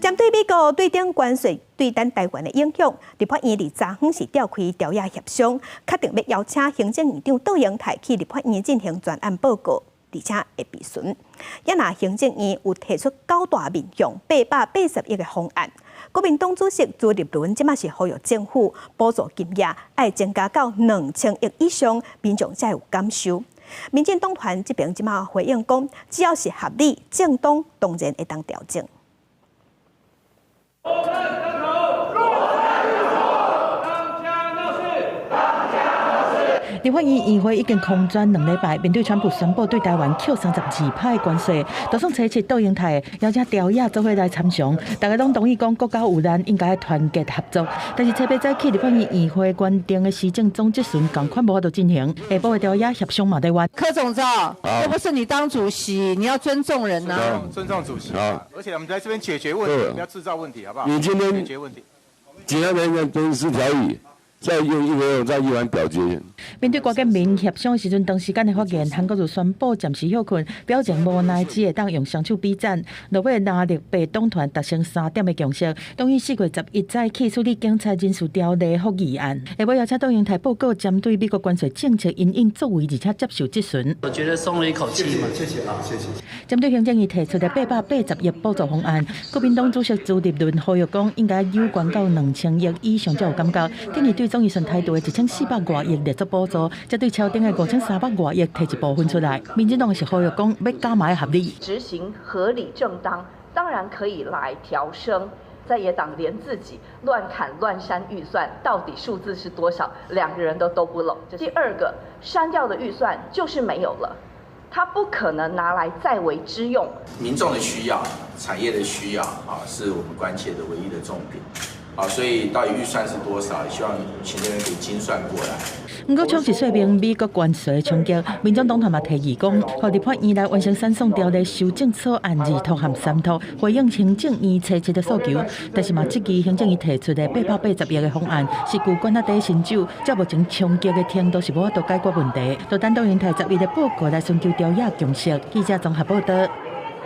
針對美國對等關稅對咱台灣的影響，立法院佇昨昏是召開朝野協商，確定欲邀請行政院長卓榮泰去立法院進行專案報告，而且會備詢。也若行政院有提出九大面向880億的方案，國民黨主席朱立倫這馬是呼籲政府補助金額愛增加到2000億以上，民眾才有感受。民進黨團這邊這馬回應講，只要是合理正當，當然會當調整。我們當頭，當家鬧事，當家鬧事。立法院院會已經空轉2禮拜，面對川普宣布對台灣扣32%的關稅，就算初七卓榮泰邀請朝野做伙來參詳，大家攏同意講國家有難應該團結合作。但是初八早起立法院院會原定的施政總質詢仝款無法度進行，下晡的朝野協商嘛咧冤。柯總召，又不是你當主席，你要尊重人吶。尊重主席，而且我們在這邊解決問題，不要製造問題，好不好？你今天解決問題。簡單來講，軍事條議。再用一個再議完表決。面對郭建民協商時陣，長時間的發言，韓國瑜宣布暫時歇睏，表情無奈只會當用雙手比讚。落尾藍綠白黨團達成三點的共識，同意4月11早起處理警察人事條例覆議案。下晡邀請卓榮泰報告針對美國關稅政策因應作為，而且接受質詢。我覺得鬆了一口氣嘛。謝謝啊，謝謝。針對行政院提出的880億補助方案，國民黨主席朱立倫呼籲講，應該有關到2000億以上才有感覺，等於對總預算台度的1400外億列作補助，才對超頂的5300外億提一部分出來。民進黨是呼籲講，欲加碼合理，執行合理正當，當然可以來調升。在野黨連自己亂砍亂刪預算，到底數字是多少，兩個人都兜不攏。第二個，刪掉的預算就是沒有了，他不可能拿來再為之用。民眾的需要、產業的需要啊，是我們關切的唯一的重點。啊，所以到底預算是多少？希望行政院可以精算過來。毋過，搶是說明美國關稅的衝擊，民進黨團嘛提議講，予立法院來完成產送條例修正草案二讀和三讀，回應行政院初七的訴求。但是嘛，質疑行政院提出的880億的方案是舊罐仔底新酒，照目前衝擊的程度是無法度解決問題。就等卓榮泰11的報告來尋求朝野共識。記者綜合報道。